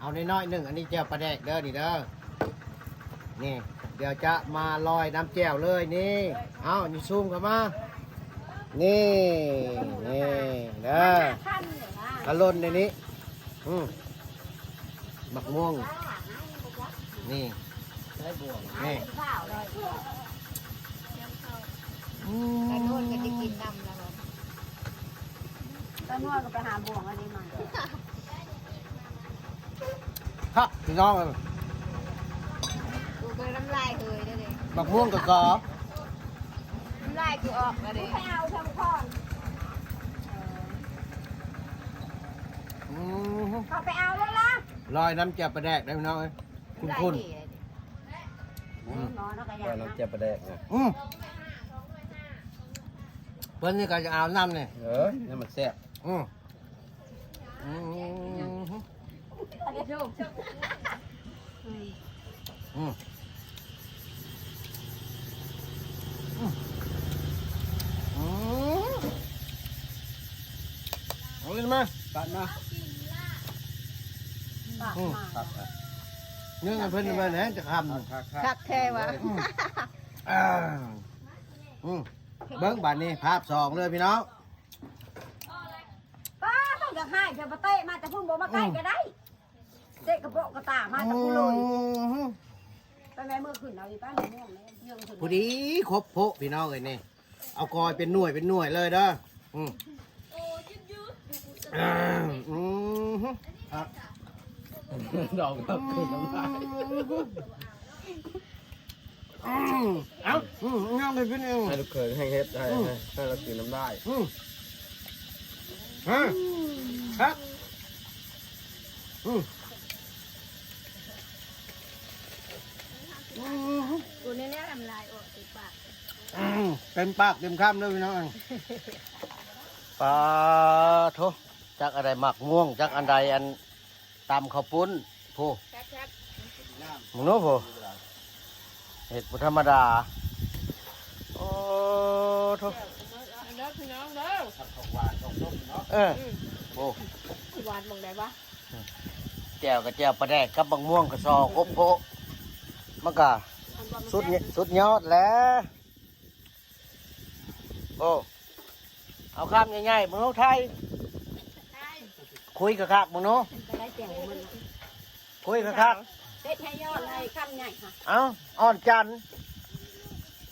ເອົານ້ອຍໆໜຶ່ງ ອັນນີ້ແຈ່ວປາແດກເດີ ນີ້ເດີ ນີ້ ດຽວຈະມາລອຍນ້ຳແຈ່ວເລີຍ ນີ້ ເອົາ ນີ້ຊູມເຂົ້າມາ ນີ້ ນີ້ເດີ ກະຫຼົ່ນໃນນີ້ ອື ໝາກມ່ວງ ນີ້ ນີ້ ອື ກະໂດນກໍໄດ້ກິນນຳແລ້ວ ຕານ້ອຍກໍໄປຫາບ່ວງອັນນີ້ມາ ຄັກພີ່ນ້ອງເອີຍ ກູກໍນ້ຳລາຍເຮີຍເດ້ ບັກມ່ວງກໍກອ ນ້ຳລາຍກູອອກແລ້ວເດ້ ໄປເອົາເທື່ອກ່ອນ ອື ເຂົາໄປເອົາແລ້ວລະ ລອຍນ້ຳແຈ່ວປາແດກໄດ້ພີ່ນ້ອງເອີຍ ຂຸ້ນໆ ອື ລອຍນ້ຳແຈ່ວປາແດກນະ ອື ເພິ່ນນີ້ກໍຈະເອົານ້ຳນີ້ ເອີ ນ້ຳມັນແຊບ ອື ອື ອື ອື ເອົາຂຶ້ນມາ ຕັດມາ ຕັດມາ ອື ຄັກ ເນື່ອງໃຫ້ເພິ່ນມາແດ່ຈັກຄຳ ຄັກໆ ຄັກແທ້ວ່າ ອື ອ່າ ອື ເບິ່ງບາດນີ້ພາບສອງເລີຍພີ່ນ້ອງ ປ້າ ຕ້ອງຢາກໃຫ້ເພິ່ນມາເຕະມາແຕ່ພຸ້ນ ບໍ່ມາໃກ້ກໍໄດ້ ເຕະກະເປາະກະຕາມາແຕ່ພຸ້ນເລີຍ ອື ໄປແມ່ເມືອຂຶ້ນເອົາອີກ ໄປເມືອແມ່ ພໍດີຄົບໂພະພີ່ນ້ອງເອີຍນີ້ ເອົາກອຍເປັນໜ່ວຍເປັນໜ່ວຍເລີຍເດີ ອື ອື ດອກດອກຄືນນ້ຳລາຍ ອື ເອົ້າ ອື ຍັງໄດ້ກິນເອງ ໃຫ້ລູກເຂີຍແຮ່ງເຮັດ ໃຫ້ ອື ໃຫ້ ໃຫ້ລາວກືນນ້ຳລາຍ ອື ຮະ ຄັກ ອື ອື ກູນີ້ແຫຼະນ້ຳລາຍອອກເຕັມປາກ ອື ເຕັມປາກເຕັມຄຳເລີຍພີ່ນ້ອງ ປາໂທ ຈັກອັນໃດໝາກມ່ວງ ຈັກອັນໃດອັນ ຕຳເຂົ້າປຸ້ນ ໂພ ແຊບໆ ເບິ່ງດູໂພ ເຮັດບໍ່ທຳມະດາ ໂອ້ໂທ ເດີພີ່ນ້ອງເດີ ທັງຂອງຫວານຂອງສົ້ມເນາະ ເອີ ອື ໂອ້ ຫວານໝ່ອງໃດວະ ແຈ່ວກໍແຈ່ວປາແດກກັບໝາກມ່ວງກໍຊໍຄົບໂພະ ມັນກະສຸດຍ- ສຸດຍອດແຫຼະ. ໂອ້ ເອົາຄຳໃຫຍ່ໆເບິ່ງດູໄທ ຄຸຍຄັກໆເບິ່ງດູ ໄດ້ແຈ່ວມັນ ຄຸຍຄັກໆ ເຮັດໃຫ້ຍອດໃຫ້ຄຳໃຫຍ່ ເອົ້າ ອ່ອນຈັນ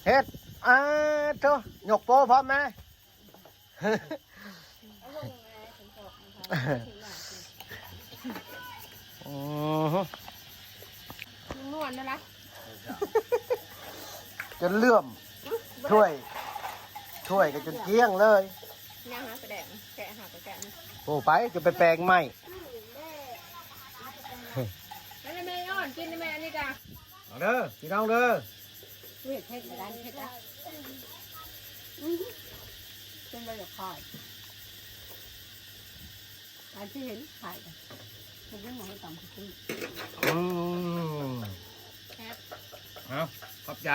ເຮັດ ອາໂທ ຍົກໂປ້ພ້ອມແມ ອືຮຶ ມ່ວນນັ້ນລະ ຈົນເຫຼື້ອມ ຖ້ວຍ ຖ້ວຍກໍຈົນກ້ຽງເລີຍ ຍັງຫາກະແດງ ແກະຫາກະແດງ ໂອ້ ໄປ ຈະໄປແປງໃໝ່ ນັ້ນແຫຼະແມ່ ອ່ອນກິນແມ່ ອັນນີ້ກະ ມາເດີພີ່ນ້ອງເດີ ເຮັດ ເຮັດ ເຮັດ ເຮັດ ອື ເປັນໄດ້ຢາກຂາຍ ການທີ່ເຫັນຂາຍ ເຮັດຍັງບໍ່ໃຫ້ຕຳຄື ອື ແຊບ ເອົາ ຂອບໃຈ